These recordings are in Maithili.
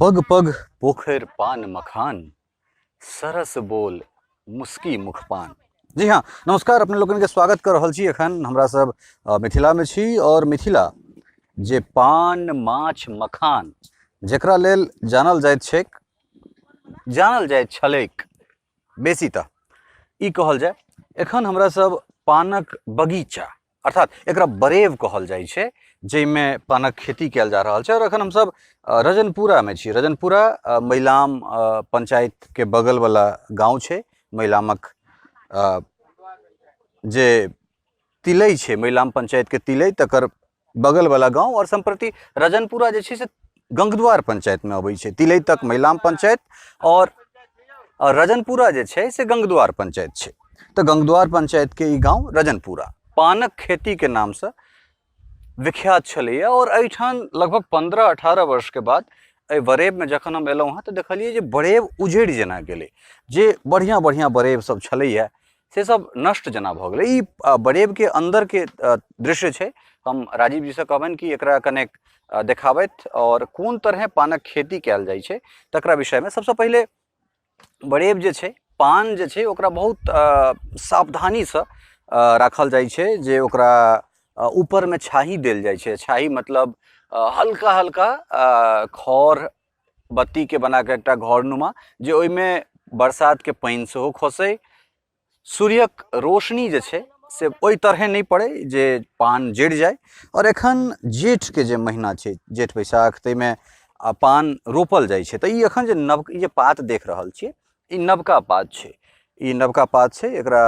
पग पग पोखरि पान मखान सरस बोल मुस्की मुखपान। जी हाँ, नमस्कार, अपने लोगन के स्वागत कर रहल छी। एखन हमरा सब मिथिला में छी और मिथिला जे पान माछ मखान जेकरा लेल जानल जाइत छैक, जानल जाइत छलैक बेसी, तऽ ई कहल जाय एखन हमरा सब पानक बगीचा अर्थात एकरा बरेव कहल जाइ छै, जाहिमे पानक खेती कयल जा रहल छै। और एखन हमसब रजनपुरामे छी। रजनपुरा मैलाम पंचायतके बगलवला गाँव छै। मैलामक जे तिलै छै, मैलाम पंचायतके तिलै, तकर बगलवला गाँव। और सम्प्रति रजनपुरा जे छै से गंगद्वार पंचायतमे अबै छै। तिलै तक मैलाम पंचायत और रजनपुरा जे छै से गंगद्वार पंचायत छै। तऽ गंगद्वार पंचायतके ई गाँव रजनपुरा पानक खेतीके नामसँ विख्यात छलैए। आओर एहिठाम लगभग 15-18 वर्षके बाद एहि बरेबमे जखन हम एलहुँ हँ तऽ देखलियै जे बरेब उजड़ि जेना गेलै। जे बढ़िआँ बढ़िआँ बरेब सब छलैए से सब नष्ट जेना भऽ गेलै। ई बरेबके अन्दरके दृश्य छै। हम राजीव जीसँ कहबनि कि एकरा कनेक देखाबथि आओर कोन तरहे पानक खेती कयल जाइ छै तकरा विषयमे। सबसँ पहिले बरेब जे छै, पान जे छै, ओकरा बहुत सावधानीसँ राखल जाइ छै, जे ओकरा ऊपरमे छाही देल जाइ छै। छाही मतलब हल्का हल्का खर बत्तीके बनाकऽ एकटा घरनुमा, जे ओहिमे बरसातके पानि सेहो खसै, सूर्यक रोशनी जे छै से ओहि तरहे नहि पड़ै जे पान जरि जाय। आओर एखन जेठके जे महीना छै, जेठ बैसाख, ताहिमे पान रोपल जाइ छै। तऽ ई एखन जे नव ई जे पात देख रहल छियै, ई नवका पात छै। ई नवका पात छै, एकरा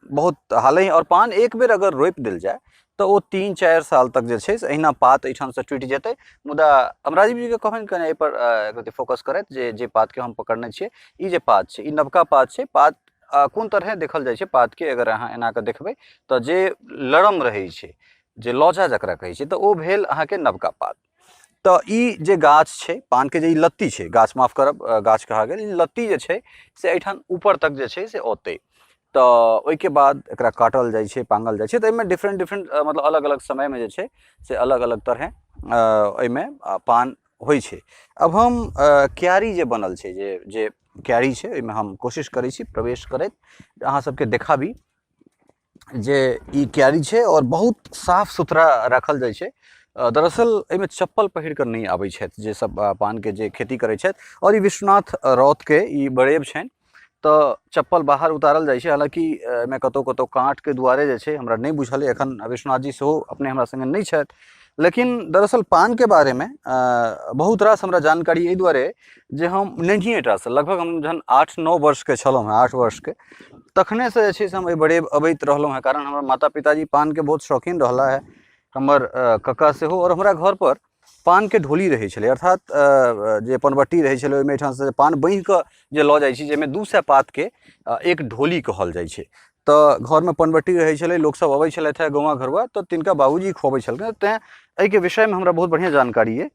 बहुत हालहि। आओर पान एक बेर अगर रोपि देल जाय तऽ ओ 3-4 साल तक जे छै से अहिना पात एहिठामसँ टूटि जेतै। मुदा हम राजीव जीके कहबनि कनि एहिपर एक फोकस करथि जे जे पातके हम पकड़ने छियै, ई जे पात छै, ई नवका पात छै। पात कोन तरहे देखल जाइ छै? पातके अगर अहाँ एना कऽ देखबै तऽ जे लरम रहै छै, जे लौजा जकरा कहै छै, तऽ ओ भेल अहाँके नवका पात। तऽ ई जे गाछ छै पानके, जे ई लत्ती छै, गाछ माफ करब, गाछ कहा गेल, ई लत्ती जे छै से एहिठाम ऊपर तक जे छै से औतै। तऽ ओहिके बाद एकरा काटल जाइ छै, पाङ्गल जाइ छै। तऽ एहिमे डिफरेंट डिफरेंट, मतलब अलग अलग समयमे जे छै से अलग अलग तरहे एहिमे पान होइ छै। आब हम क्यारी जे बनल छै, जे जे क्यारी छै, ओहिमे हम कोशिश करै छी प्रवेश करैत अहाँ सबके देखाबी जे ई क्यारी छै आओर बहुत साफ सुथरा राखल जाइ छै। दरअसल एहिमे चप्पल पहिर कऽ नहि आबै छथि जे सब पानके जे खेती करै छथि। आओर ई विश्वनाथ राउतके ई बरेब छनि, तऽ चप्पल बाहर उतारल जाइ छै। हालाँकि एहिमे कतहु कतहु काँटके दुआरे जे छै हमरा नहि बुझल अइ। एखन विश्वनाथ जी सेहो अपने हमरा सङ्गे नहि छथि, लेकिन दरअसल पानके बारेमे बहुत रास हमरा जानकारी एहि दुआरे जे हम नन्हिएटासँ, लगभग हम जहन 8-9 वर्षके छलहुँ हेँ, 8 वर्षके, तखनेसँ जे छै से हम एहि बरेब अबैत रहलहुँ हेँ। कारण हमर माता पिताजी पानके बहुत शौकीन रहला हेँ, हमर कक्का सेहो। आओर हमरा घरपर पानके ढोली रहै छलै, अर्थात जे पनबट्टी रहै छलै, ओहिमे एहिठामसँ पान बान्हि कऽ जे लऽ जाइ छी, जाहिमे 200 पातके एक ढोली कहल जाइ छै। तऽ घरमे पनबट्टी रहै छलै, लोकसभ अबै छलथि हेँ गौआँ घरुआ, तऽ तिनका बाबूजी खुअबै छलखिन। तैँ एहिके विषयमे हमरा बहुत बढ़िआँ जानकारी अइ।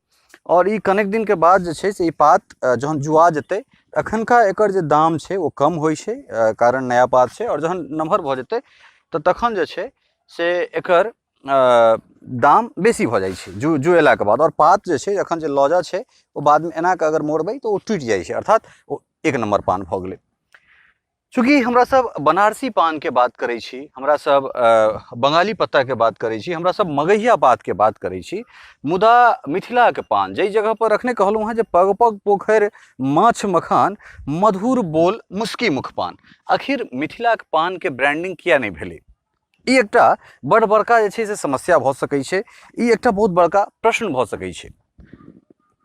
आओर ई कनेक दिनके बाद जे छै से ई पात जहन जुआ जेतै, एखनका एकर जे दाम छै ओ कम होइ छै, कारण नया पात छै। आओर जहन नमहर भऽ जेतै तऽ तखन जे छै से एकर दाम बेसी भऽ जाइ छै जुएलाके बाद। आओर पात जे छै, एखन जे लौजा छै, ओ बादमे एना कऽ अगर मोड़बै तऽ ओ टूटि जाइ छै, अर्थात ओ एक नम्बर पान भऽ गेलै। चूँकि हमरा सब बनारसी पानके बात करै छी, हमरा सब बंगाली पत्ताके बात करै छी, हमरा सब मगहिया पातके बात करै छी, मुदा मिथिलाके पान जाहि जगह पर अखने कहलहुँ हँ जे पग पग पोखरि माछ मखान मधुर बोल मुस्की मुख पान, आखिर मिथिलाके पानके ब्रांडिंग किया नहि भेलै? ई एकटा बड़ बड़का जे छै से समस्या भऽ सकै छै, ई एकटा बहुत बड़का प्रश्न भऽ सकै छै।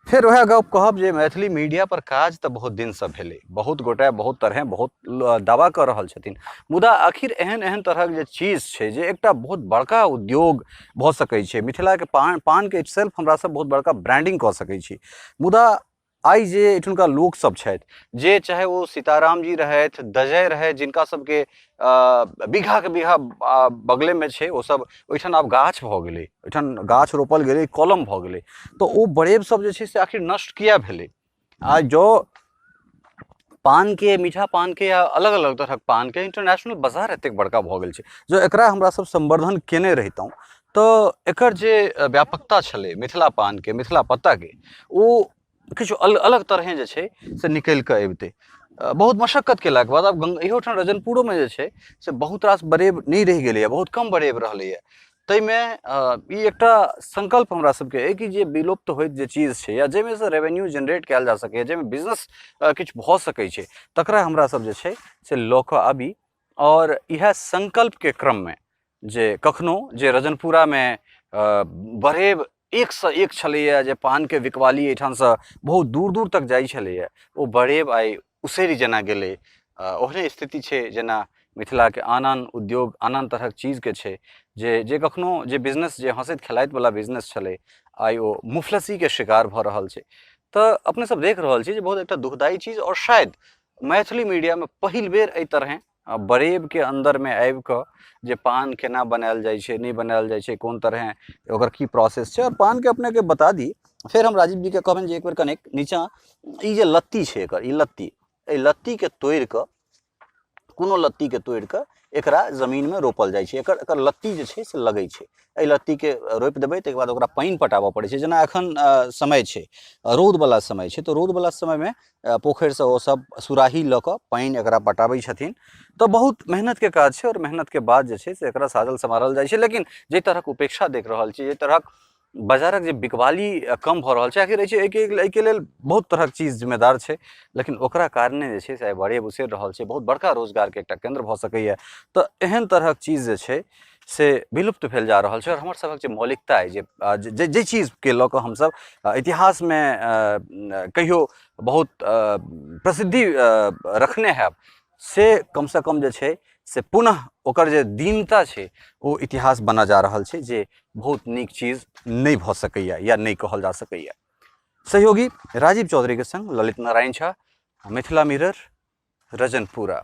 फेर वएह गप कहब जे मैथिली मीडिया पर काज तऽ बहुत दिनसँ भेलै, बहुत गोटे बहुत तरहे बहुत दावा कऽ रहल छथिन, मुदा आखिर एहन एहन तरहक जे चीज छै जे एकटा बहुत बड़का उद्योग भऽ सकै छै, मिथिलाके पान, पानके इटसेल्फ हमरा सब बहुत बड़का ब्रांडिंग कऽ सकै छी। मुदा आइ जे एहिठुनका लोकसभ छथि, जे चाहे ओ सीताराम जी रहथि, दजय रहथि, जिनका सबके बीघाके बीघा बगलेमे छै, ओसब ओहिठाम आब गाछ भऽ गेलै, ओहिठाम गाछ रोपल गेलै, कलम भऽ गेलै, तऽ ओ बरेब सब जे छै से आखिर नष्ट किया भेलै? आ जँ पानके, मीठा पानके या अलग अलग तरहक पानके इंटरनेशनल बाजार एतेक बड़का भऽ गेल छै, जँ एकरा हमरा सब संवर्धन केने रहितहुँ तऽ एकर जे व्यापकता छलै मिथिला पानके, मिथिला पत्ताके, ओ किछु अलग तरहेँ जे छै से निकलि कऽ अबितै। बहुत मशक्कत केलाके बाद आब इहोठाम रजनपुरोमे जे छै से बहुत रास बरेब नहि रहि गेलैए, बहुत कम बरेब रहलैए। ताहिमे ई एकटा संकल्प हमरा सबके अइ कि जे विलुप्त होइत जे चीज छै या जाहिमे से रेवेन्यू जेनरेट कयल जा सकैए, जाहिमे बिजनेस किछु भऽ सकै छै, तकरा हमरा सब जे छै से लऽ कऽ आबी। आओर इएह संकल्पके क्रममे जे कखनो जे रजनपुरामे बरेब एकसँ एक छलैए, जे पानके बिकवाली एहिठामसँ बहुत दूर दूर तक जाइ छलैए, ओ बरेब आइ उसरि जेना गेलै। ओहने स्थिति छै जेना मिथिलाके आन आन उद्योग, आन आन तरहक चीजके छै, जे जे कखनो जे बिजनेस जे हँसैत खेलाइतवला बिजनेस छलै, आइ ओ मुफलसीके शिकार भऽ रहल छै। तऽ अपने सब देख रहल छी जे बहुत एकटा दुखदायी चीज, आओर शायद मैथिली मीडियामे पहिल बेर एहि तरहेँ बरेबके अन्दरमे आबि कऽ जे पान केना बनायल जाइ छै, नहि बनायल जाइ छै, कोन तरहेँ ओकर की प्रोसेस छै। आओर पानके अपनेके बता दी, फेर हम राजीव जीके कहबनि जे एक बेर कनेक नीचाँ ई जे लत्ती छै एकर, ई लत्ती, एहि लत्तीके तोड़ि कऽ, कोनो लत्तीके तोड़ि कऽ एकरा जमीनमे रोपल जाइ छै। एकर एकर लत्ती जे छै से लगै छै, एहि लत्तीके रोपि देबै, ताहिके बाद ओकरा पानि पटाबऽ पड़ै छै। जेना एखन समय छै, रौदवला समय छै, तऽ रौदवला समयमे पोखरिसँ ओ सब सुराही लऽ कऽ पानि एकरा पटाबै छथिन। तऽ बहुत मेहनतके काज छै, आओर मेहनतके बाद जे छै से एकरा साजल सम्हारल जाइ छै। लेकिन जाहि तरहक उपेक्षा देख रहल छी, जाहि तरहक बाजारक जे बिकवाली कम भऽ रहल छै, आखिर एहिके एहिके लेल बहुत तरहक चीज जिम्मेदार छै, लेकिन ओकरा कारणे जे छै से आइ बड़े उसरि रहल छै। बहुत बड़का रोजगारके एकटा केन्द्र भऽ सकैए। तऽ एहन तरहक चीज जे छै से विलुप्त भेल जा रहल छै, आओर हमर सभक जे मौलिकता अइ, जे जाहि चीजके लऽ कऽ हमसभ इतिहासमे कहियो बहुत प्रसिद्धि रखने हैब, से कमसँ कम जे छै से पुनः ओकर जे दीनता छै ओ इतिहास बनऽ जा रहल छै, जे बहुत नीक चीज नहि भऽ सकैए या नहि कहल जा सकैए। सहयोगी राजीव चौधरीके संग ललित नारायण झा, मिथिला मिरर, रजनपुरा।